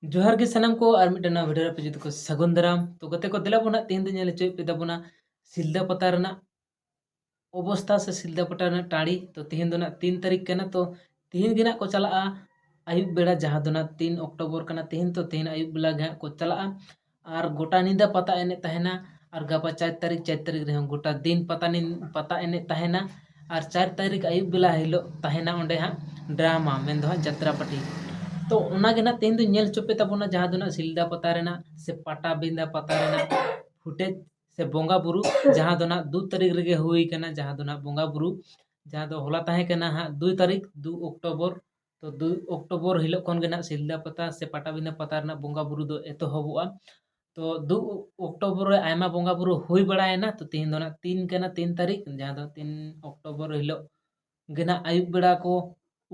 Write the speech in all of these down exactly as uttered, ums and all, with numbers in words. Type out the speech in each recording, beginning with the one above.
ᱡᱚᱦᱟᱨ ᱜᱮ ᱥᱟᱱᱟᱢ ᱠᱚ, ᱟᱨ ᱢᱤᱫᱴᱮᱱ ᱱᱟᱣᱟ video ᱨᱮ ᱟᱯᱮ ᱡᱚᱛᱚ ᱠᱚ ᱥᱟᱹᱜᱩᱱ ᱫᱟᱨᱟᱢ᱾ ᱛᱚ ᱜᱟᱛᱮ ᱠᱚ, ᱫᱮᱞᱟ ᱵᱚᱱ ᱦᱟᱸᱜ ᱛᱮᱦᱮᱧ ᱫᱚ ᱧᱮᱞ ᱦᱚᱪᱚᱭᱮᱫ ᱯᱮ ᱛᱟᱵᱚᱱᱟ ᱥᱤᱞᱫᱟᱹ ᱯᱟᱛᱟ ᱨᱮᱱᱟᱜ ᱚᱵᱚᱥᱛᱟ ᱥᱮ ᱥᱤᱞᱫᱟᱹ ᱯᱟᱛᱟ ᱨᱮᱱᱟᱜ ᱴᱟᱺᱰᱤ᱾ ᱛᱚ ᱛᱮᱦᱮᱧ ᱫᱚ ᱱᱟᱜ ᱛᱤᱱ ᱛᱟᱹᱨᱤᱠᱷ ᱠᱟᱱᱟ, ᱛᱚ ᱛᱮᱦᱮᱧ ᱜᱮ ᱱᱟᱜ ᱠᱚ ᱪᱟᱞᱟᱜᱼᱟ ᱟᱹᱭᱩᱵ ᱵᱮᱲᱟ, ᱡᱟᱦᱟᱸ ᱫᱚ ᱱᱟᱜ ᱛᱤᱱ ᱚᱠᱴᱳᱵᱚᱨ ᱠᱟᱱᱟ ᱛᱮᱦᱮᱧ᱾ ᱛᱚ ᱛᱮᱦᱮᱧ ᱟᱹᱭᱩᱵ ᱵᱮᱲᱟ ᱜᱮ ᱦᱟᱸᱜ ᱠᱚ ᱪᱟᱞᱟᱜᱼᱟ ᱟᱨ ᱜᱚᱴᱟ ᱧᱤᱫᱟᱹ ᱯᱟᱛᱟ ᱮᱱᱮᱡ ᱛᱟᱦᱮᱱᱟ᱾ ᱟᱨ ᱜᱟᱯᱟ ᱪᱟᱨ ᱛᱟᱹᱨᱤᱠᱷ, ᱪᱟᱨ ᱛᱟᱹᱨᱤᱠᱷ ᱨᱮᱦᱚᱸ ᱜᱚᱴᱟ ᱫᱤᱱ ᱯᱟᱛᱟ ᱱᱤ-, ᱯᱟᱛᱟ ᱮᱱᱮᱡ ᱛᱟᱦᱮᱱᱟ᱾ ᱟᱨ ᱪᱟᱨ ᱛᱟᱹᱨᱤᱠᱷ ᱟᱹᱭᱩᱵ ᱵᱮᱞᱟ ᱦᱤᱞᱳᱜ ᱛᱟᱦᱮᱱᱟ ᱚᱸᱰᱮ ᱦᱟᱸᱜ ᱰᱨᱟᱢᱟ, ᱢᱮᱱᱫᱚ ᱦᱟᱸᱜ ᱡᱟᱛᱨᱟ ᱯᱟᱹᱴᱤ᱾ ᱛᱚ ᱚᱱᱟ ᱜᱮ ᱱᱟᱜ ᱛᱮᱦᱮᱧ ᱫᱚ ᱧᱮᱞ ᱦᱚᱪᱚ ᱯᱮ ᱛᱟᱵᱚᱱᱟ, ᱡᱟᱦᱟᱸ ᱫᱚ ᱱᱟᱜ ᱥᱤᱞᱫᱟᱹ ᱯᱟᱛᱟ ᱨᱮᱱᱟᱜ ᱥᱮ ᱯᱟᱴᱟᱵᱤᱸᱫᱟᱹ ᱯᱟᱛᱟ ᱨᱮᱱᱟᱜ footage ᱥᱮ ᱵᱚᱸᱜᱟ ᱵᱩᱨᱩ, ᱡᱟᱦᱟᱸ ᱫᱚ ᱱᱟᱜ ᱫᱩ ᱛᱟᱹᱨᱤᱠᱷ ᱨᱮᱜᱮ ᱦᱩᱭ ᱠᱟᱱᱟ, ᱡᱟᱦᱟᱸ ᱫᱚ ᱱᱟᱜ ᱵᱚᱸᱜᱟ ᱵᱩᱨᱩ, ᱡᱟᱦᱟᱸ ᱫᱚ ᱦᱚᱞᱟ ᱛᱟᱦᱮᱸ ᱠᱟᱱᱟ ᱦᱟᱸᱜ ᱫᱩᱭ ᱛᱟᱹᱨᱤᱠᱷ, ᱫᱩ ᱚᱠᱴᱳᱵᱚᱨ᱾ ᱛᱚ ᱫᱩ ᱚᱠᱴᱳᱵᱚᱨ ᱦᱤᱞᱳᱜ ᱠᱷᱚᱱ ᱜᱮ ᱱᱟᱜ ᱥᱤᱞᱫᱟᱹ ᱯᱟᱛᱟ ᱥᱮ ᱯᱟᱴᱟᱵᱤᱸᱫᱟᱹ ᱯᱟᱛᱟ ᱨᱮᱱᱟᱜ ᱵᱚᱸᱜᱟ ᱵᱩᱨᱩ ᱫᱚ ᱮᱛᱚᱦᱚᱵᱚᱜᱼᱟ᱾ ᱛᱚ ᱫᱩ ᱚᱠᱴᱳᱵᱚᱨ ᱨᱮ ᱟᱭᱢᱟ ᱵᱚᱸᱜᱟ ᱵᱩᱨᱩ ᱦᱩᱭ ᱵᱟᱲᱟᱭᱮᱱᱟ᱾ ᱛᱚ ᱛᱮᱦᱮᱧ ᱫᱚ ᱱᱟᱜ ᱛᱤᱱ ᱠᱟᱱᱟ, ᱛᱤᱱ ᱛᱟᱹᱨᱤᱠᱷ, ᱡᱟᱦᱟᱸ ᱫᱚ ᱛᱤᱱ ᱚᱠᱴᱳᱵᱚᱨ ᱦᱤᱞᱳᱜ ᱜᱮ ᱱᱟᱜ ᱟᱹᱭᱩᱵ ᱵᱮᱲᱟ ᱠᱚ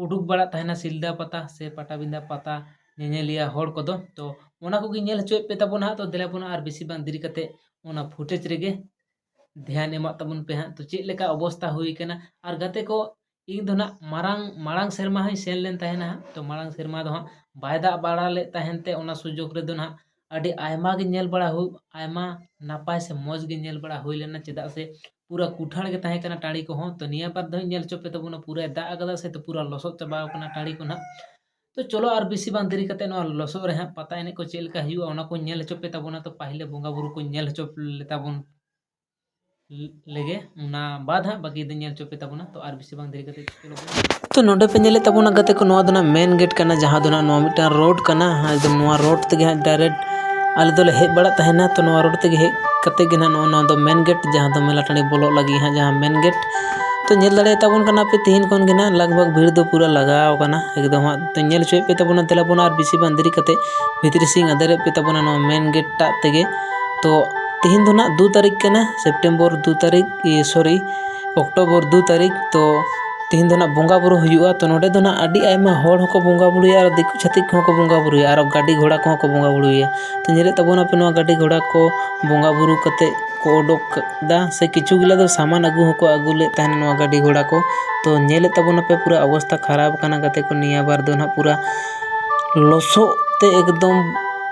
ᱩᱰᱩᱠ ᱵᱟᱲᱟᱜ ᱛᱟᱦᱮᱱᱟ ᱥᱤᱞᱫᱟᱹ ᱯᱟᱛᱟ ᱥᱮ ᱯᱟᱴᱟᱵᱤᱸᱫᱟᱹ ᱯᱟᱛᱟ ᱧᱮᱧᱮᱞᱤᱭᱟᱹ ᱦᱚᱲ ᱠᱚᱫᱚ᱾ ᱛᱚ ᱚᱱᱟ ᱠᱚᱜᱮ ᱧᱮᱞ ᱦᱚᱪᱚᱭᱮᱫ ᱯᱮ ᱛᱟᱵᱚᱱᱟ ᱦᱟᱸᱜ᱾ ᱛᱚ ᱫᱮᱞᱟ ᱵᱚᱱ ᱟᱨ ᱵᱮᱥᱤ ᱵᱟᱝ ᱫᱮᱨᱤ ᱠᱟᱛᱮ ᱚᱱᱟ footage ᱨᱮᱜᱮ ᱫᱷᱮᱭᱟᱱ ᱮᱢᱟᱜ ᱛᱟᱵᱚᱱ ᱯᱮ ᱦᱟᱸᱜ᱾ ᱛᱚ ᱪᱮᱫ ᱞᱮᱠᱟ ᱚᱵᱚᱥᱛᱟ ᱦᱩᱭ ᱠᱟᱱᱟ? ᱟᱨ ᱜᱟᱛᱮ ᱠᱚ, ᱤᱧ ᱫᱚ ᱱᱟᱜ ᱢᱟᱨᱟᱝ, ᱢᱟᱲᱟᱝ ᱥᱮᱨᱢᱟ ᱦᱚᱸᱧ ᱥᱮᱱ ᱞᱮᱱ ᱛᱟᱦᱮᱱᱟ ᱦᱟᱸᱜ᱾ ᱛᱚ ᱢᱟᱲᱟᱝ ᱥᱮᱨᱢᱟ ᱫᱚ ᱦᱟᱸᱜ ᱵᱟᱭ ᱫᱟᱜ ᱵᱟᱲᱟ ᱞᱮᱫ ᱛᱟᱦᱮᱱ ᱛᱮ ᱚᱱᱟ ᱥᱩᱡᱳᱜᱽ ᱨᱮᱫᱚ ᱱᱟᱜ ᱟᱹᱰᱤ ᱟᱭᱢᱟ ᱜᱮ ᱧᱮᱞ ᱵᱟᱲᱟ ᱦᱩᱭ, ᱟᱭᱢᱟ ᱱᱟᱯᱟᱭ ᱥᱮ ᱢᱚᱡᱽ ᱜᱮ ᱧᱮᱞ ᱵᱟᱲᱟ ᱦᱩᱭ ᱞᱮᱱᱟ, ᱪᱮᱫᱟᱜ ᱥᱮ ᱯᱩᱨᱟᱹ ᱠᱩᱴᱷᱟᱹᱲ ᱜᱮ ᱛᱟᱦᱮᱸ ᱠᱟᱱᱟ ᱴᱟᱺᱰᱤ ᱠᱚᱦᱚᱸ᱾ ᱛᱚ ᱱᱤᱭᱟᱹ ᱵᱟᱨ ᱫᱚ ᱦᱟᱸᱜ ᱧᱮᱞ ᱦᱚᱪᱚ ᱯᱮ ᱛᱟᱵᱚᱱᱟ, ᱯᱩᱨᱟᱹ ᱫᱟᱜ ᱟᱠᱟᱫᱟ ᱥᱮ, ᱛᱚ ᱯᱩᱨᱟᱹ ᱞᱚᱥᱚᱫ ᱪᱟᱵᱟᱣ ᱠᱟᱱᱟ ᱴᱟᱺᱰᱤ ᱠᱚ ᱱᱟᱜ᱾ ᱛᱚ ᱪᱚᱞᱚ ᱟᱨ ᱵᱮᱥᱤ ᱵᱟᱝ ᱫᱮᱨᱤ ᱠᱟᱛᱮ ᱱᱚᱣᱟ ᱞᱚᱥᱚᱫ ᱨᱮ ᱦᱟᱸᱜ ᱯᱟᱛᱟ ᱮᱱᱮᱡ ᱠᱚ ᱪᱮᱫ ᱞᱮᱠᱟ ᱦᱩᱭᱩᱜᱼᱟ ᱚᱱᱟ ᱠᱚ ᱧᱮᱞ ᱦᱚᱪᱚ ᱯᱮ ᱛᱟᱵᱚᱱᱟ᱾ ᱛᱚ ᱯᱟᱹᱦᱤᱞᱮ ᱵᱚᱸᱜᱟ ᱵᱩᱨᱩ ᱠᱚ ᱧᱮᱞ ᱦᱚᱪᱚ ᱞᱮ ᱛᱟᱵᱚᱱ ᱞᱮᱜᱮ, ᱚᱱᱟ ᱵᱟᱫ ᱦᱟᱸᱜ ᱵᱟᱹᱠᱤ ᱫᱚ ᱧᱮᱞ ᱦᱚᱪᱚ ᱯᱮ ᱛᱟᱵᱚᱱᱟ᱾ ᱛᱚ ᱟᱨ ᱵᱮᱥᱤ ᱵᱟᱝ ᱫᱮᱨᱤ ᱠᱟᱛᱮ ᱪᱚᱞᱚ ᱵᱚᱱ᱾ ᱛᱚ ᱱᱚᱰᱮ ᱯᱮ ᱧᱮᱞᱮᱫ ᱛᱟᱵᱚᱱᱟ ᱜᱟᱛᱮ ᱠᱚ, ᱱᱚᱣᱟ ᱫᱚ ᱱᱟᱜ main gate ᱠᱟᱱᱟ, ᱡᱟᱦᱟᱸ ᱫᱚ ᱱᱟᱜ ᱱᱚᱣᱟ ᱢᱤᱫᱴᱟᱝ road ᱠᱟᱱᱟ᱾ ᱦᱟᱸ, ᱮᱠᱫᱚᱢ ᱱᱚᱣᱟ road ᱛᱮᱜᱮ ᱦᱟᱸᱜ direct ᱟᱞᱮ ᱫᱚᱞᱮ ᱦᱮᱡ ᱵᱟᱲᱟᱜ ᱛᱟᱦᱮᱱᱟ᱾ ᱛᱚ ᱱᱚᱣᱟ road ᱛᱮᱜᱮ ᱦᱮᱡ ᱠᱟᱛᱮ ᱜᱮ ᱱᱟᱜ ᱱᱚᱜᱼᱚ ᱱᱚᱣᱟ ᱫᱚ main gate, ᱡᱟᱦᱟᱸ ᱫᱚ ᱢᱮᱞᱟ ᱴᱟᱺᱰᱤ ᱵᱚᱞᱚᱜ ᱞᱟᱹᱜᱤᱫ ᱦᱟᱸᱜ ᱡᱟᱦᱟᱸ main gate᱾ ᱛᱚ ᱧᱮᱞ ᱫᱟᱲᱮᱭᱟᱜ ᱛᱟᱵᱚᱱ ᱠᱟᱱᱟ ᱯᱮ, ᱛᱤᱦᱤᱧ ᱠᱷᱚᱱ ᱜᱮ ᱱᱟᱜ ᱞᱟᱜᱽ ᱵᱷᱟᱜᱽ ᱵᱷᱤᱲ ᱫᱚ ᱯᱩᱨᱟᱹ ᱞᱟᱜᱟᱣ ᱠᱟᱱᱟ ᱮᱠᱫᱚᱢ ᱦᱟᱸᱜ᱾ ᱛᱚ ᱧᱮᱞ ᱦᱚᱪᱚᱭᱮᱫ ᱯᱮ ᱛᱟᱵᱚᱱᱟ, ᱫᱮᱞᱟ ᱵᱚᱱ ᱟᱨ ᱵᱮᱥᱤ ᱵᱟᱝ ᱫᱮᱨᱤ ᱠᱟᱛᱮ ᱵᱷᱤᱛᱨᱤ ᱥᱮᱫ ᱤᱧ ᱟᱫᱮᱨᱮᱫ ᱯᱮ ᱛᱟᱵᱚᱱᱟ ᱱᱚᱣᱟ main gate ᱴᱟᱜ ᱛᱮᱜᱮ᱾ ᱛᱚ ᱛᱤᱦᱤᱧ ᱫᱚ ᱱᱟᱜ ᱫᱩ ᱛᱟᱹᱨᱤᱠᱷ ᱠᱟᱱᱟ, September ᱫᱩ ᱛᱟᱹᱨᱤᱠᱷ, ᱤᱭᱟᱹ, sorry, October ᱫᱩ ᱛᱟᱹᱨᱤᱠᱷ᱾ ᱛᱚ ᱛᱤᱦᱤᱧ ᱫᱚ ᱱᱟᱜ ᱵᱚᱸᱜᱟ ᱵᱩᱨᱩ ᱦᱩᱭᱩᱜᱼᱟ᱾ ᱛᱚ ᱱᱚᱰᱮ ᱫᱚ ᱱᱟᱜ ᱟᱹᱰᱤ ᱟᱭᱢᱟ ᱦᱚᱲ ᱦᱚᱸᱠᱚ ᱵᱚᱸᱜᱟ ᱵᱩᱨᱩᱭᱟ ᱟᱨ ᱫᱤᱠᱩ ᱪᱷᱟᱹᱛᱤᱠ ᱠᱚᱦᱚᱸ ᱠᱚ ᱵᱚᱸᱜᱟ ᱵᱩᱨᱩᱭᱟ, ᱟᱨ ᱜᱟᱹᱰᱤ ᱜᱷᱚᱲᱟ ᱠᱚᱦᱚᱸ ᱠᱚ ᱵᱚᱸᱜᱟ ᱵᱩᱨᱩᱭᱟ᱾ ᱛᱚ ᱧᱮᱞᱮᱫ ᱛᱟᱵᱚᱱᱟᱯᱮ ᱱᱚᱣᱟ ᱜᱟᱹᱰᱤ ᱜᱷᱚᱲᱟ ᱠᱚ ᱵᱚᱸᱜᱟ ᱵᱩᱨᱩ ᱠᱟᱛᱮ ᱠᱚ ᱚᱰᱚᱠ ᱠᱟᱫᱟ, ᱥᱮ ᱠᱤᱪᱷᱩ ᱜᱤᱞᱟ ᱫᱚ ᱥᱟᱢᱟᱱ ᱟᱹᱜᱩ ᱦᱚᱸᱠᱚ ᱟᱹᱜᱩ ᱞᱮᱫ ᱛᱟᱦᱮᱱ ᱱᱚᱣᱟ ᱜᱟᱹᱰᱤ ᱜᱷᱚᱲᱟ ᱠᱚ᱾ ᱛᱚ ᱧᱮᱞᱮᱫ ᱛᱟᱵᱚᱱᱟᱯᱮ ᱯᱩᱨᱟᱹ ᱚᱵᱚᱥᱛᱟ ᱠᱷᱟᱨᱟᱯ ᱠᱟᱱᱟ ᱜᱟᱛᱮ ᱠᱚ, ᱱᱤᱭᱟᱹ ᱵᱟᱨ ᱫᱚ ᱱᱟᱜ ᱯᱩᱨᱟᱹ ᱞᱚᱥᱚᱫ ᱮᱠᱫᱚᱢ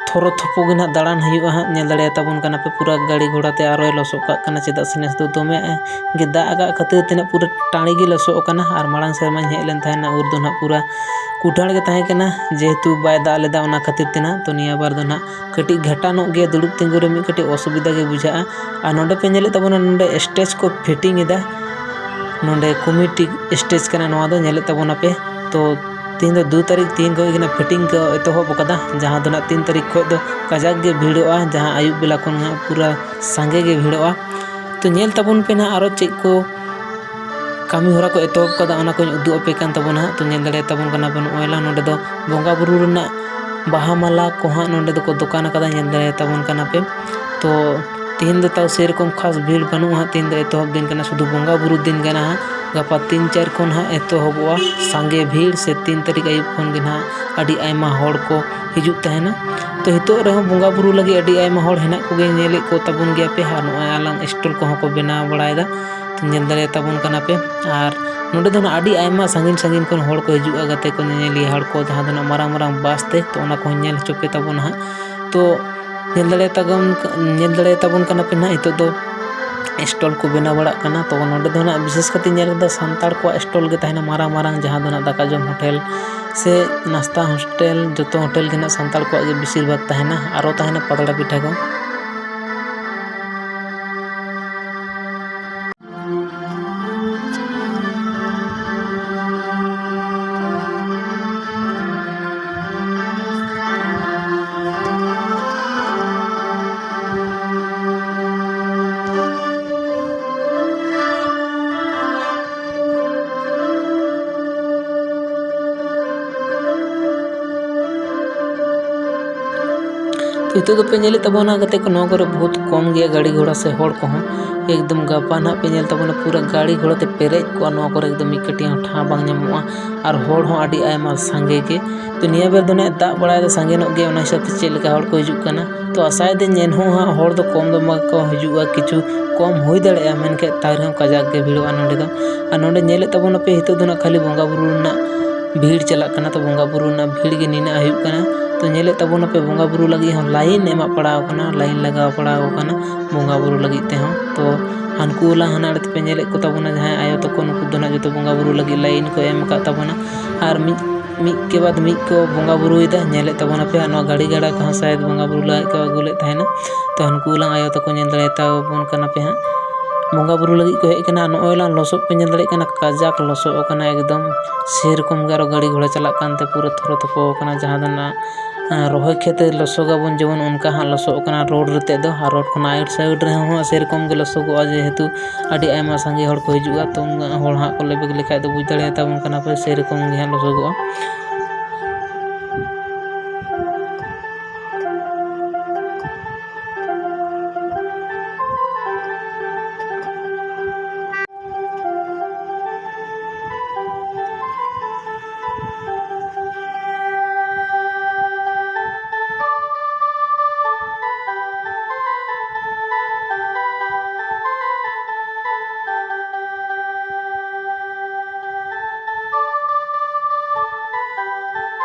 ᱛᱷᱚᱨᱚ ᱛᱷᱚᱯᱚ ᱜᱮ ᱱᱟᱦᱟᱜ ᱫᱟᱬᱟᱱ ᱦᱩᱭᱩᱜᱼᱟ ᱦᱟᱸᱜ᱾ ᱧᱮᱞ ᱫᱟᱲᱮᱭᱟᱛᱟ ᱵᱚᱱ ᱠᱟᱱᱟ ᱯᱮ, ᱯᱩᱨᱟᱹ ᱜᱟᱹᱰᱤ ᱜᱷᱚᱲᱟ ᱛᱮ ᱟᱨᱚᱭ ᱞᱚᱥᱚᱫ ᱠᱟᱜ ᱠᱟᱱᱟ᱾ ᱪᱮᱫᱟᱜ ᱥᱮ ᱱᱮᱥ ᱫᱚ ᱫᱚᱢᱮ ᱜᱮ ᱫᱟᱜ ᱟᱠᱟᱫ ᱠᱷᱟᱹᱛᱤᱨ ᱛᱮ ᱱᱟᱦᱟᱜ ᱯᱩᱨᱟᱹ ᱴᱟᱺᱰᱤ ᱜᱮ ᱞᱚᱥᱚᱫ ᱟᱠᱟᱱᱟ᱾ ᱟᱨ ᱢᱟᱲᱟᱝ ᱥᱮᱨᱢᱟᱧ ᱦᱮᱡ ᱞᱮᱱ ᱛᱟᱦᱮᱱᱟ, ᱩᱱ ᱫᱚ ᱱᱟᱦᱟᱜ ᱯᱩᱨᱟᱹ ᱠᱩᱴᱷᱟᱹᱲ ᱜᱮ ᱛᱟᱦᱮᱸ ᱠᱟᱱᱟ, ᱡᱮᱦᱮᱛᱩ ᱵᱟᱭ ᱫᱟᱜ ᱞᱮᱫᱟ᱾ ᱚᱱᱟ ᱠᱷᱟᱹᱛᱤᱨ ᱛᱮ ᱱᱟᱦᱟᱜ, ᱛᱚ, ᱱᱤᱭᱟᱹ ᱵᱟᱨ ᱫᱚ ᱱᱟᱦᱟᱜ ᱠᱟᱹᱴᱤᱡ ᱜᱷᱟᱴᱟᱱᱚᱜ ᱜᱮᱭᱟ, ᱫᱩᱲᱩᱵ ᱛᱤᱸᱜᱩ ᱨᱮ ᱢᱤᱫ ᱠᱟᱹᱴᱤᱡ ᱚᱥᱩᱵᱤᱫᱷᱟ ᱜᱮ ᱵᱩᱡᱷᱟᱹᱜᱼᱟ᱾ ᱟᱨ ᱱᱚᱰᱮ ᱯᱮ ᱧᱮᱞᱮᱫ ᱛᱟᱵᱚᱱᱟ, ᱱᱚᱰᱮ stage ᱠᱚ fitting ᱮᱫᱟ, ᱱᱚᱰᱮ comedy stage ᱠᱟᱱᱟ ᱱᱚᱣᱟ ᱫᱚ, ᱧᱮᱞᱮᱫ ᱛᱟᱵᱚᱱᱟᱯᱮ᱾ ᱛᱚ, ᱛᱤᱦᱤᱧ ᱫᱚ ᱫᱩ ᱛᱟᱹᱨᱤᱠᱷ, ᱛᱤᱦᱤᱧ ᱠᱷᱚᱱ ᱜᱮ ᱱᱟᱜ fitting ᱠᱚ ᱮᱛᱚᱦᱚᱵ ᱟᱠᱟᱫᱟ, ᱡᱟᱦᱟᱸ ᱫᱚ ᱱᱟᱜ ᱛᱤᱱ ᱛᱟᱹᱨᱤᱠᱷ ᱠᱷᱚᱱ ᱫᱚ ᱠᱟᱡᱟᱠ ᱜᱮ ᱵᱷᱤᱲᱚᱜᱼᱟ, ᱡᱟᱦᱟᱸ ᱟᱹᱭᱩᱵ ᱵᱮᱞᱟ ᱠᱷᱚᱱ ᱱᱟᱜ ᱯᱩᱨᱟᱹ ᱥᱟᱸᱜᱮ ᱜᱮ ᱵᱷᱤᱲᱚᱜᱼᱟ᱾ ᱛᱚ, ᱧᱮᱞ ᱛᱟᱵᱚᱱ ᱯᱮ ᱱᱟᱜ ᱟᱨᱚ ᱪᱮᱫ ᱠᱚ ᱠᱟᱹᱢᱤ ᱦᱚᱨᱟ ᱠᱚ ᱮᱛᱚᱦᱚᱵ ᱠᱟᱫᱟ, ᱚᱱᱟ ᱠᱚᱧ ᱩᱫᱩᱜ ᱟᱯᱮ ᱠᱟᱱ ᱛᱟᱵᱚᱱᱟ ᱦᱟᱸᱜ᱾ ᱛᱚ, ᱧᱮᱞ ᱫᱟᱲᱮᱭᱟᱛᱟ ᱵᱚᱱ ᱠᱟᱱᱟ ᱯᱮ, ᱱᱚᱜᱼᱚᱭ ᱞᱟᱝ ᱱᱚᱸᱰᱮ ᱫᱚ ᱵᱚᱸᱜᱟ ᱵᱩᱨᱩ ᱨᱮᱱᱟᱜ ᱵᱟᱦᱟ ᱢᱟᱞᱟ ᱠᱚ ᱦᱟᱸᱜ ᱱᱚᱸᱰᱮ ᱫᱚᱠᱚ ᱫᱚᱠᱟᱱ ᱟᱠᱟᱫᱟ, ᱧᱮᱞ ᱫᱟᱲᱮᱭᱟᱛᱟ ᱵᱚᱱ ᱠᱟᱱᱟ ᱯᱮ᱾ ᱛᱚ, ᱛᱤᱦᱤᱧ ᱫᱚ ᱛᱟᱣ ᱥᱮᱨᱚᱠᱚᱢ ᱠᱷᱟᱥ ᱵᱷᱤᱲ ᱵᱟᱹᱱᱩᱜᱼᱟ ᱦᱟᱸᱜ, ᱛᱤᱦᱤᱧ ᱫᱚ ᱮᱛᱚᱦᱚᱵ ᱫᱤᱱ ᱠᱟᱱᱟ, ᱥᱩᱫᱷᱩ ᱵᱚᱸᱜᱟ ᱵᱩᱨᱩ ᱫᱤᱱ ᱠᱟᱱᱟ ᱦᱟᱸᱜ᱾ ᱜᱟᱯᱟ ᱛᱤᱱ ᱪᱟᱨ ᱠᱷᱚᱱ ᱦᱟᱸᱜ ᱮᱛᱚᱦᱚᱵᱚᱜᱼᱟ ᱥᱟᱸᱜᱮ ᱵᱷᱤᱲ, ᱥᱮ ᱛᱤᱱ ᱛᱟᱹᱨᱤᱠᱷ ᱟᱹᱭᱩᱵ ᱠᱷᱚᱱ ᱜᱮ ᱱᱟᱦᱟᱜ ᱟᱹᱰᱤ ᱟᱭᱢᱟ ᱦᱚᱲ ᱠᱚ ᱦᱤᱡᱩᱜ ᱛᱟᱦᱮᱱᱟ᱾ ᱛᱚ, ᱱᱤᱛᱚᱜ ᱨᱮᱦᱚᱸ ᱵᱚᱸᱜᱟ ᱵᱩᱨᱩ ᱞᱟᱹᱜᱤᱫ ᱟᱹᱰᱤ ᱟᱭᱢᱟ ᱦᱚᱲ ᱦᱮᱱᱟᱜ ᱠᱚᱜᱮ, ᱧᱮᱞᱮᱫ ᱠᱚ ᱛᱟᱵᱚᱱ ᱜᱮᱭᱟ ᱯᱮ᱾ ᱟᱨ ᱱᱚᱜᱼᱚᱭ ᱟᱞᱟᱝ stall ᱠᱚᱦᱚᱸ ᱠᱚ ᱵᱮᱱᱟᱣ ᱵᱟᱲᱟᱭᱮᱫᱟ, ᱛᱚ, ᱧᱮᱞ ᱫᱟᱲᱮᱭᱟᱛᱟ ᱵᱚᱱ ᱠᱟᱱᱟ ᱯᱮ᱾ ᱟᱨ ᱱᱚᱸᱰᱮ ᱫᱚ ᱱᱟᱜ ᱟᱹᱰᱤ ᱟᱭᱢᱟ ᱥᱟᱺᱜᱤᱧ ᱥᱟᱺᱜᱤᱧ ᱠᱷᱚᱱ ᱦᱚᱲ ᱠᱚ ᱦᱤᱡᱩᱜᱼᱟ, ᱜᱟᱛᱮ ᱠᱚ, ᱧᱮᱧᱮᱞᱤᱭᱟᱹ ᱦᱚᱲ ᱠᱚ, ᱡᱟᱦᱟᱸ ᱫᱚ ᱱᱟᱜ ᱢᱟᱨᱟᱝ ᱢᱟᱨᱟᱝ bus ᱛᱮ, ᱛᱚ, ᱚᱱᱟ ᱠᱚᱦᱚᱸ ᱧᱮᱞ ᱦᱚᱪᱚ ᱯᱮ ᱛᱟᱵᱚᱱᱟ ᱦᱟᱸᱜ᱾ ᱛᱚ, ᱧᱮᱞ ᱫᱟᱲᱮᱭᱟᱛᱟ ᱵᱚᱱ, ᱧᱮᱞ ᱫᱟᱲᱮᱭᱟᱛᱟ ᱵᱚᱱ ᱠᱟᱱᱟ ᱯᱮ ᱱᱟᱜ, ᱱᱤᱛᱚᱜ ᱫᱚ stall ᱠᱚ ᱵᱮᱱᱟᱣ ᱵᱟᱲᱟᱜ ᱠᱟᱱᱟ᱾ ᱛᱚ, ᱱᱚᱸᱰᱮ ᱫᱚ ᱱᱟᱜ ᱵᱤᱥᱮᱥ ᱠᱟᱛᱮ ᱧᱮᱞ ᱠᱟᱛᱮ ᱥᱟᱱᱛᱟᱲ ᱠᱚᱣᱟᱜ stall ᱜᱮ ᱛᱟᱦᱮᱱᱟ ᱢᱟᱨᱟᱝ ᱢᱟᱨᱟᱝ, ᱡᱟᱦᱟᱸ ᱫᱚ ᱱᱟᱜ ᱫᱟᱠᱟ ᱡᱚᱢ ᱦᱳᱴᱮᱞ ᱥᱮ ᱱᱟᱥᱛᱟ ᱦᱳᱴᱮᱞ, ᱡᱚᱛᱚ ᱦᱳᱴᱮᱞ ᱜᱮ ᱱᱟᱜ ᱥᱟᱱᱛᱟᱲ ᱠᱚᱣᱟᱜ ᱜᱮ ᱵᱮᱥᱤᱨ ᱵᱷᱟᱜᱽ ᱛᱟᱦᱮᱱᱟ᱾ ᱟᱨᱚ ᱛᱟᱦᱮᱱᱟ ᱯᱟᱛᱲᱟ ᱯᱤᱴᱷᱟᱹ ᱠᱚ᱾ ᱱᱤᱛᱚᱜ ᱫᱚᱯᱮ ᱧᱮᱞᱮᱫ ᱛᱟᱵᱚᱱᱟ ᱜᱟᱛᱮ ᱠᱚ, ᱱᱚᱣᱟ ᱠᱚᱨᱮ ᱵᱚᱦᱩᱛ ᱠᱚᱢ ᱜᱮᱭᱟ ᱜᱟᱹᱰᱤ ᱜᱷᱚᱲᱟ ᱥᱮ ᱦᱚᱲ ᱠᱚᱦᱚᱸ᱾ ᱮᱠᱫᱚᱢ ᱜᱟᱯᱟ ᱱᱟᱦᱟᱜ ᱯᱮ ᱧᱮᱞ ᱛᱟᱵᱚᱱᱟ ᱯᱩᱨᱟᱹ ᱜᱟᱹᱰᱤ ᱜᱷᱚᱲᱟ ᱛᱮ ᱯᱮᱨᱮᱡ ᱠᱚᱜᱼᱟ ᱱᱚᱣᱟ ᱠᱚᱨᱮ, ᱮᱠᱫᱚᱢ ᱢᱤᱫ ᱠᱟᱹᱴᱤᱡ ᱦᱚᱸ ᱴᱷᱟᱶ ᱵᱟᱝ ᱧᱟᱢᱚᱜᱼᱟ᱾ ᱟᱨ ᱦᱚᱲ ᱦᱚᱸ ᱟᱹᱰᱤ ᱟᱭᱢᱟ ᱥᱟᱸᱜᱮ ᱜᱮ᱾ ᱛᱚ, ᱱᱤᱭᱟᱹ ᱵᱟᱨ ᱫᱚ ᱱᱟᱦᱟᱜ ᱫᱟᱜ ᱵᱟᱲᱟᱭᱮᱫᱟ ᱥᱟᱸᱜᱮ ᱧᱚᱜ ᱜᱮ, ᱚᱱᱟ ᱦᱤᱥᱟᱹᱵ ᱛᱮ ᱪᱮᱫ ᱞᱮᱠᱟ ᱦᱚᱲ ᱠᱚ ᱦᱤᱡᱩᱜ ᱠᱟᱱᱟ᱾ ᱛᱚ, ᱟᱥᱟᱭᱮᱫᱟᱹᱧ ᱮᱱᱦᱚᱸ ᱦᱟᱸᱜ ᱦᱚᱲ ᱫᱚ ᱠᱚᱢ ᱫᱚ ᱵᱟᱠᱚ ᱦᱤᱡᱩᱜᱼᱟ, ᱠᱤᱪᱷᱩ ᱠᱚᱢ ᱦᱩᱭ ᱫᱟᱲᱮᱭᱟᱜᱼᱟ, ᱢᱮᱱᱠᱷᱟᱱ ᱛᱟᱣ ᱨᱮᱦᱚᱸ ᱠᱟᱡᱟᱠ ᱜᱮ ᱵᱷᱤᱲᱚᱜᱼᱟ ᱱᱚᱸᱰᱮ ᱫᱚ᱾ ᱟᱨ ᱱᱚᱸᱰᱮ ᱧᱮᱞᱮᱫ ᱛᱟᱵᱚᱱᱟᱯᱮ, ᱱᱤᱛᱚᱜ ᱫᱚ ᱱᱟᱜ ᱠᱷᱟᱹᱞᱤ ᱵᱚᱸᱜᱟ ᱵᱩᱨᱩ ᱨᱮᱱᱟᱜ ᱵᱷᱤᱲ ᱪᱟᱞᱟᱜ ᱠᱟᱱᱟ᱾ ᱛᱚ, ᱵᱚᱸᱜᱟ ᱵᱩᱨᱩ ᱨᱮᱱᱟᱜ ᱵᱷᱤᱲ ᱜᱮ ᱱᱤᱱᱟᱹᱜ ᱦᱩᱭᱩᱜ ᱠᱟᱱᱟ᱾ ᱛᱚ, ᱧᱮᱞᱮᱫ ᱛᱟᱵᱚᱱᱟᱯᱮ, ᱵᱚᱸᱜᱟ ᱵᱩᱨᱩ ᱞᱟᱹᱜᱤᱫ ᱦᱚᱸ line ᱮᱢᱟᱜ ᱯᱟᱲᱟᱣ ᱟᱠᱟᱱᱟ, line ᱞᱟᱜᱟᱣ ᱯᱟᱲᱟᱣ ᱟᱠᱟᱱᱟ ᱵᱚᱸᱜᱟ ᱵᱩᱨᱩ ᱞᱟᱹᱜᱤᱫ ᱛᱮᱦᱚᱸ᱾ ᱛᱚ, ᱦᱟᱱᱠᱩ ᱦᱚᱞᱟ ᱦᱟᱱᱟ ᱟᱲᱮ ᱛᱮᱯᱮ ᱧᱮᱞᱮᱫ ᱠᱚ ᱛᱟᱵᱚᱱᱟ, ᱡᱟᱦᱟᱸᱭ ᱟᱭᱳ ᱛᱟᱠᱚ, ᱱᱩᱠᱩ ᱫᱚ ᱱᱟᱜ ᱡᱚᱛᱚ ᱵᱚᱸᱜᱟ ᱵᱩᱨᱩ ᱞᱟᱹᱜᱤᱫ line ᱠᱚ ᱮᱢ ᱟᱠᱟᱫ ᱛᱟᱵᱚᱱᱟ᱾ ᱟᱨ ᱢᱤᱫ, ᱢᱤᱫ ᱠᱮ ᱵᱟᱫ ᱢᱤᱫ ᱠᱚ ᱵᱚᱸᱜᱟ ᱵᱩᱨᱩᱭᱮᱫᱟ᱾ ᱧᱮᱞᱮᱫ ᱛᱟᱵᱚᱱᱟᱯᱮ, ᱟᱨ ᱱᱚᱣᱟ ᱜᱟᱹᱰᱤ ᱜᱷᱟᱲᱟ ᱠᱚᱦᱚᱸ ᱥᱟᱭᱮᱫ ᱵᱚᱸᱜᱟ ᱵᱩᱨᱩ ᱞᱟᱹᱜᱤᱫ ᱠᱚ ᱟᱹᱜᱩ ᱞᱮᱫ ᱛᱟᱦᱮᱱᱟ᱾ ᱛᱚ, ᱦᱟᱱᱠᱩ ᱦᱚᱞᱟᱝ ᱟᱭᱳ ᱛᱟᱠᱚ ᱧᱮᱞ ᱫᱟᱲᱮᱭᱟᱛᱟᱵᱚᱱ ᱠᱟᱱᱟ ᱯᱮ ᱦᱟᱸᱜ᱾ ᱵᱚᱸᱜᱟ ᱵᱩᱨᱩ ᱞᱟᱹᱜᱤᱫ ᱠᱚ ᱦᱮᱡ ᱟᱠᱟᱱᱟ᱾ ᱟᱨ ᱱᱚᱜᱼᱚᱭ ᱞᱟᱝ ᱞᱚᱥᱚᱫ ᱯᱮ ᱧᱮᱞ ᱫᱟᱲᱮᱭᱟᱜ ᱠᱟᱱᱟ, ᱠᱟᱡᱟᱠ ᱞᱚᱥᱚᱫ ᱟᱠᱟᱱᱟ ᱮᱠᱫᱚᱢ᱾ ᱥᱮᱨᱚᱠᱚᱢ ᱜᱮ ᱟᱨᱚ ᱜᱟᱹᱰᱤ ᱜᱷᱚᱲᱟ ᱪᱟᱞᱟᱜ ᱠᱟᱱᱛᱮ ᱯᱩᱨᱟᱹ ᱛᱷᱚᱨᱚ ᱛᱷᱚᱯᱚ ᱟᱠᱟᱱᱟ, ᱡᱟᱦᱟᱸ ᱫᱚ ᱱᱟᱜ ᱟᱨ ᱨᱚᱦᱚᱭ ᱠᱷᱮᱛ ᱨᱮ ᱞᱚᱥᱚᱜᱟᱵᱚᱱ ᱡᱮᱢᱚᱱ, ᱚᱱᱠᱟ ᱦᱟᱸᱜ ᱞᱚᱥᱚᱜ ᱠᱟᱱᱟ ᱨᱳᱰ ᱨᱮᱛᱮᱫ ᱫᱚ᱾ ᱟᱨ ᱨᱳᱰ ᱠᱷᱚᱱᱟᱜ ᱟᱭᱩᱴ ᱥᱟᱭᱩᱰ ᱨᱮᱦᱚᱸ ᱦᱟᱸᱜ ᱥᱮᱨᱚᱠᱚᱢ ᱜᱮ ᱞᱚᱥᱚᱜᱚᱜᱼᱟ, ᱡᱮᱦᱮᱛᱩ ᱟᱹᱰᱤ ᱟᱭᱢᱟ ᱥᱟᱸᱜᱮ ᱦᱚᱲ ᱠᱚ ᱦᱤᱡᱩᱜᱼᱟ, ᱛᱚ ᱩᱱᱟᱹᱜ ᱦᱚᱲ ᱦᱟᱸᱜ ᱠᱚ ᱞᱮᱵᱮᱫ ᱞᱮᱠᱷᱟᱡ ᱫᱚ ᱵᱩᱡᱽ ᱫᱟᱲᱮᱭᱟᱛᱟᱵᱚᱱ ᱠᱟᱱᱟ ᱯᱮ, ᱥᱮᱨᱚᱠᱚᱢ ᱜᱮ ᱦᱟᱸᱜ ᱞᱚᱥᱚᱜᱚᱜᱼᱟ᱾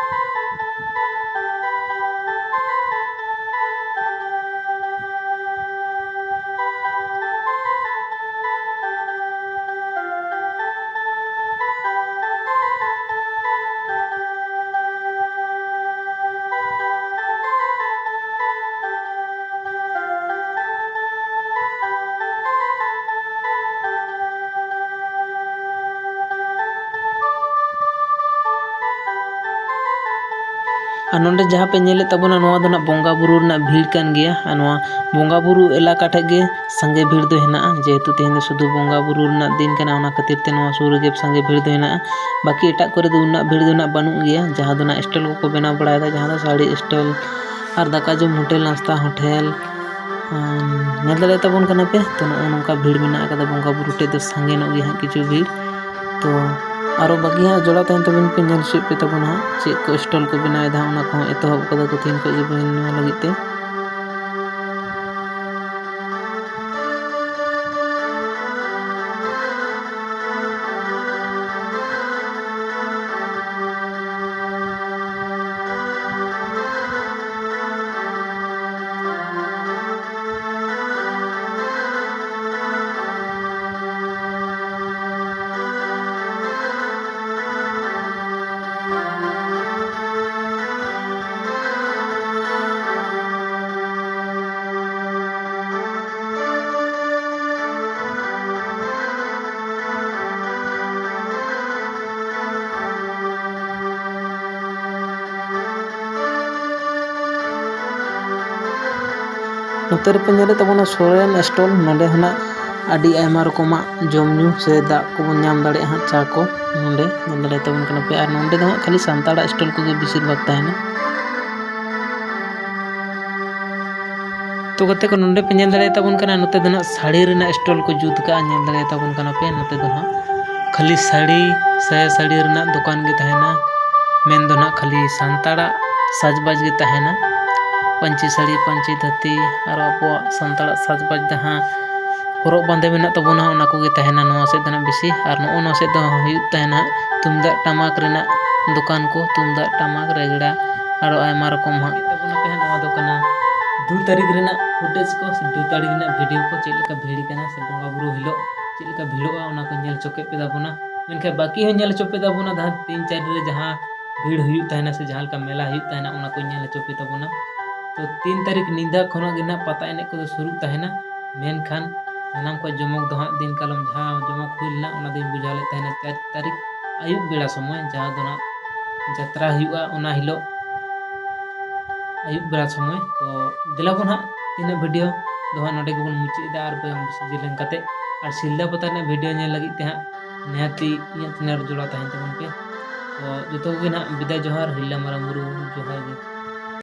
ᱟᱨ ᱱᱚᱰᱮ ᱡᱟᱦᱟᱸ ᱯᱮ ᱧᱮᱞᱮᱫ ᱛᱟᱵᱚᱱᱟ, ᱱᱚᱣᱟ ᱫᱚ ᱱᱟᱜ ᱵᱚᱸᱜᱟ ᱵᱩᱨᱩ ᱨᱮᱱᱟᱜ ᱵᱷᱤᱲ ᱠᱟᱱ ᱜᱮᱭᱟ᱾ ᱟᱨ ᱱᱚᱣᱟ ᱵᱚᱸᱜᱟ ᱵᱩᱨᱩ ᱮᱞᱟᱠᱟ ᱴᱷᱮᱡ ᱜᱮ ᱥᱟᱸᱜᱮ ᱵᱷᱤᱲ ᱫᱚ ᱦᱮᱱᱟᱜᱼᱟ, ᱡᱮᱦᱮᱛᱩ ᱛᱮᱦᱮᱧ ᱫᱚ ᱥᱩᱫᱷᱩ ᱵᱚᱸᱜᱟ ᱵᱩᱨᱩ ᱨᱮᱱᱟᱜ ᱫᱤᱱ ᱠᱟᱱᱟ, ᱚᱱᱟ ᱠᱷᱟᱹᱛᱤᱨ ᱛᱮ ᱱᱚᱣᱟ ᱥᱩᱨ ᱨᱮᱜᱮ ᱥᱟᱸᱜᱮ ᱵᱷᱤᱲ ᱫᱚ ᱦᱮᱱᱟᱜᱼᱟ᱾ ᱵᱟᱹᱠᱤ ᱮᱴᱟᱜ ᱠᱚᱨᱮ ᱫᱚ ᱩᱱᱟᱹᱜ ᱵᱷᱤᱲ ᱫᱚ ᱱᱟᱜ ᱵᱟᱹᱱᱩᱜ ᱜᱮᱭᱟ᱾ ᱡᱟᱦᱟᱸ ᱫᱚ ᱱᱟᱜ stall ᱠᱚᱠᱚ ᱵᱮᱱᱟᱣ ᱵᱟᱲᱟᱭᱮᱫᱟ, ᱡᱟᱦᱟᱸ ᱫᱚ ᱥᱟᱹᱲᱤ stall ᱟᱨ ᱫᱟᱠᱟ ᱡᱚᱢ ᱦᱳᱴᱮᱞ, ᱱᱟᱥᱛᱟ ᱦᱳᱴᱮᱞ, ᱟᱨ ᱧᱮᱞ ᱫᱟᱲᱮᱭᱟᱜ ᱛᱟᱵᱚᱱ ᱠᱟᱱᱟ ᱯᱮ᱾ ᱛᱚ, ᱱᱚᱜᱼᱚ ᱱᱚᱝᱠᱟ ᱵᱷᱤᱲ ᱢᱮᱱᱟᱜ ᱟᱠᱟᱫᱟ ᱵᱚᱸᱜᱟ ᱵᱩᱨᱩ ᱴᱷᱮᱡ ᱫᱚ, ᱥᱟᱸᱜᱮ ᱧᱚᱜ ᱜᱮ ᱦᱟᱸᱜ ᱠᱤᱪᱷᱩ ᱵᱷᱤᱲ᱾ ᱛᱚ, ᱟᱨᱚ ᱵᱟᱹᱠᱤ ᱦᱟᱸᱜ ᱡᱚᱲᱟᱣ ᱛᱟᱦᱮᱱ ᱛᱟᱵᱚᱱ ᱯᱮ, ᱧᱮᱞ ᱦᱚᱪᱚᱭᱮᱫ ᱯᱮ ᱛᱟᱵᱚᱱᱟ ᱦᱟᱸᱜ ᱪᱮᱫ ᱠᱚ stall ᱠᱚ ᱵᱮᱱᱟᱣ ᱮᱫᱟ ᱦᱟᱸᱜ, ᱚᱱᱟ ᱠᱚᱦᱚᱸ ᱮᱛᱚᱦᱚᱵ ᱠᱟᱫᱟ ᱠᱚ ᱛᱮᱦᱮᱧ ᱠᱷᱚᱡ ᱜᱮ ᱵᱮᱱᱟᱣ ᱞᱟᱹᱜᱤᱫ ᱛᱮ᱾ ᱱᱚᱛᱮ ᱨᱮᱯᱮ ᱧᱮᱞᱮᱫ ᱛᱟᱵᱚᱱᱟ ᱥᱚᱨᱮᱱ ᱥᱴᱚᱞ᱾ ᱱᱚᱰᱮ ᱦᱚᱸ ᱱᱟᱜ ᱟᱹᱰᱤ ᱟᱭᱢᱟ ᱨᱚᱠᱚᱢᱟᱜ ᱡᱚᱢ ᱧᱩ ᱥᱮ ᱫᱟᱜ ᱠᱚᱵᱚᱱ ᱧᱟᱢ ᱫᱟᱲᱮᱭᱟᱜᱼᱟ ᱦᱟᱸᱜ, ᱪᱟ ᱠᱚ ᱱᱚᱰᱮ ᱧᱮᱞ ᱫᱟᱲᱮᱭᱟᱜ ᱛᱟᱵᱚᱱ ᱠᱟᱱᱟ ᱯᱮ᱾ ᱟᱨ ᱱᱚᱰᱮ ᱫᱚ ᱦᱟᱸᱜ ᱠᱷᱟᱹᱞᱤ ᱥᱟᱱᱛᱟᱲᱟᱜ ᱥᱴᱚᱞ ᱠᱚᱜᱮ ᱵᱮᱥᱤᱨ ᱵᱷᱟᱜᱽ ᱛᱟᱦᱮᱱᱟ᱾ ᱛᱚ ᱜᱟᱛᱮ ᱠᱚ, ᱱᱚᱰᱮ ᱯᱮ ᱧᱮᱞ ᱫᱟᱲᱮᱭᱟᱜ ᱛᱟᱵᱚᱱ ᱠᱟᱱᱟ, ᱱᱚᱛᱮ ᱫᱚ ᱱᱟᱜ ᱥᱟᱹᱲᱤ ᱨᱮᱱᱟᱜ ᱥᱴᱚᱞ ᱠᱚ ᱡᱩᱛ ᱠᱟᱜᱼᱟ, ᱧᱮᱞ ᱫᱟᱲᱮᱭᱟᱜ ᱛᱟᱵᱚᱱ ᱠᱟᱱᱟ ᱯᱮ᱾ ᱱᱚᱛᱮ ᱫᱚ ᱱᱟᱜ ᱠᱷᱟᱹᱞᱤ ᱥᱟᱹᱲᱤ, ᱥᱟᱭᱟ ᱥᱟᱹᱲᱤ ᱨᱮᱱᱟᱜ ᱫᱚᱠᱟᱱ ᱜᱮ ᱛᱟᱦᱮᱱᱟ, ᱢᱮᱱ ᱫᱚ ᱱᱟᱜ ᱠᱷᱟᱹᱞᱤ ᱥᱟᱱᱛᱟᱲᱟᱜ ᱥᱟᱡᱽᱵᱟᱡᱽ ᱜᱮ ᱛᱟᱦᱮᱱᱟ᱾ ᱯᱟᱹᱧᱪᱤ ᱥᱟᱹᱲᱤ, ᱯᱟᱹᱧᱪᱤ ᱫᱷᱩᱛᱤ, ᱟᱨᱚ ᱟᱵᱚᱣᱟᱜ ᱥᱟᱱᱛᱟᱲᱟᱜ ᱥᱟᱡᱽᱵᱟᱡᱽ ᱡᱟᱦᱟᱸ ᱦᱚᱨᱚᱜ ᱵᱟᱸᱫᱮ ᱢᱮᱱᱟᱜ ᱛᱟᱵᱚᱱᱟ, ᱚᱱᱟ ᱠᱚᱜᱮ ᱛᱟᱦᱮᱱᱟ ᱱᱚᱣᱟ ᱥᱮᱫ ᱫᱚ ᱱᱟᱜ ᱵᱮᱥᱤ᱾ ᱟᱨ ᱱᱚᱜᱼᱚ ᱱᱚᱣᱟ ᱥᱮᱫ ᱫᱚ ᱦᱩᱭᱩᱜ ᱛᱟᱦᱮᱱᱟ ᱛᱩᱢᱫᱟᱜ ᱴᱟᱢᱟᱠ ᱨᱮᱱᱟᱜ ᱫᱚᱠᱟᱱ ᱠᱚ, ᱛᱩᱢᱫᱟᱜ ᱴᱟᱢᱟᱠ, ᱨᱮᱜᱽᱲᱟ, ᱟᱨᱚ ᱟᱭᱢᱟ ᱨᱚᱠᱚᱢ ᱦᱟᱸᱜ᱾ ᱛᱟᱵᱚᱱᱟ ᱯᱮ ᱦᱟᱸᱜ, ᱱᱚᱣᱟ ᱫᱚ ᱠᱟᱱᱟ ᱫᱩ ᱛᱟᱹᱨᱤᱠᱷ ᱨᱮᱱᱟᱜ ᱯᱷᱩᱴᱮᱡᱽ ᱠᱚ ᱥᱮ ᱫᱩ ᱛᱟᱹᱨᱤᱠᱷ ᱨᱮᱱᱟᱜ ᱵᱷᱤᱰᱤᱭᱳ ᱠᱚ, ᱪᱮᱫ ᱞᱮᱠᱟ ᱵᱷᱤᱲ ᱠᱟᱱᱟ ᱥᱮ ᱵᱚᱸᱜᱟ ᱵᱩᱨᱩ ᱦᱤᱞᱳᱜ ᱪᱮᱫ ᱞᱮᱠᱟ ᱵᱷᱤᱲᱚᱜᱼᱟ, ᱚᱱᱟ ᱠᱚ ᱧᱮᱞ ᱦᱚᱪᱚ ᱠᱮᱫ ᱯᱮ ᱛᱟᱵᱚᱱᱟ᱾ ᱢᱮᱱᱠᱷᱟᱱ ᱵᱟᱹᱠᱤ ᱦᱚᱸ ᱧᱮᱞ ᱦᱚᱪᱚ ᱯᱮ ᱛᱟᱵᱚᱱᱟ, ᱡᱟᱦᱟᱸ ᱛᱤᱱ ᱪᱟᱨ ᱨᱮ ᱡᱟᱦᱟᱸ ᱵᱷᱤᱲ ᱦᱩᱭᱩᱜ ᱛᱟᱦᱮᱱᱟ ᱥᱮ ᱡᱟᱦᱟᱸ ᱞᱮᱠᱟ ᱢᱮᱞᱟ ᱦᱩᱭᱩᱜ ᱛᱟᱦᱮᱱᱟ, ᱚᱱᱟ ᱠᱚ ᱧᱮᱞ ᱦᱚᱪᱚ ᱯᱮ ᱛᱟᱵᱚᱱᱟ᱾ ᱛᱚ ᱛᱤᱱ ᱛᱟᱹᱨᱤᱠᱷ ᱧᱤᱫᱟᱹ ᱠᱷᱚᱱᱟᱜ ᱜᱮ ᱱᱟᱜ ᱯᱟᱛᱟ ᱮᱱᱮᱡ ᱠᱚᱫᱚ ᱥᱩᱨᱩᱜ ᱛᱟᱦᱮᱱᱟ, ᱢᱮᱱᱠᱷᱟᱱ ᱥᱟᱱᱟᱢ ᱠᱷᱚᱱ ᱡᱚᱢᱚᱠ ᱫᱚ ᱦᱟᱸᱜ ᱫᱤᱱ ᱠᱟᱞᱚᱢ ᱡᱟᱦᱟᱸ ᱡᱚᱢᱚᱠ ᱦᱩᱭ ᱞᱮᱱᱟ, ᱚᱱᱟ ᱫᱚᱧ ᱵᱩᱡᱷᱟᱹᱣ ᱞᱮᱫ ᱛᱟᱦᱮᱱᱟ ᱪᱟᱨ ᱛᱟᱹᱨᱤᱠᱷ ᱟᱹᱭᱩᱵ ᱵᱮᱲᱟ ᱥᱚᱢᱚᱭ, ᱡᱟᱦᱟᱸ ᱫᱚ ᱱᱟᱜ ᱡᱟᱛᱨᱟ ᱦᱩᱭᱩᱜᱼᱟ, ᱚᱱᱟ ᱦᱤᱞᱳᱜ ᱟᱹᱭᱩᱵ ᱵᱮᱲᱟ ᱥᱚᱢᱚᱭ᱾ ᱛᱚ ᱫᱮᱞᱟ ᱵᱚᱱ ᱦᱟᱸᱜ, ᱛᱤᱱᱟᱹᱜ ᱵᱷᱤᱰᱤᱭᱳ ᱫᱚ ᱦᱟᱸᱜ ᱱᱚᱰᱮ ᱜᱮᱵᱚᱱ ᱢᱩᱪᱟᱹᱫ ᱮᱫᱟ, ᱟᱨ ᱵᱟᱝ ᱵᱮᱥᱤ ᱡᱮᱞᱮᱧ ᱠᱟᱛᱮ᱾ ᱟᱨ ᱥᱤᱞᱫᱟᱹ ᱯᱟᱛᱟ ᱨᱮᱱᱟᱜ ᱵᱷᱤᱰᱤᱭᱳ ᱧᱮᱞ ᱞᱟᱹᱜᱤᱫ ᱛᱮ ᱦᱟᱸᱜ ᱱᱤᱦᱟᱹᱛᱤ ᱤᱧᱟᱹᱜ ᱪᱮᱱᱮᱞ ᱨᱮ ᱡᱚᱲᱟᱣ ᱛᱟᱦᱮᱱ ᱛᱟᱵᱚᱱ ᱯᱮ᱾ ᱛᱚ ᱡᱚᱛᱚ ᱠᱚᱜᱮ ᱱᱟᱜ ᱵᱤᱫᱟᱭ ᱡᱚᱦᱟᱨ, ᱦᱤᱞᱫᱟᱹ ᱢᱟᱨᱟᱝ ᱵᱩᱨᱩ ᱡᱚᱦᱟᱨ ᱜᱮ᱾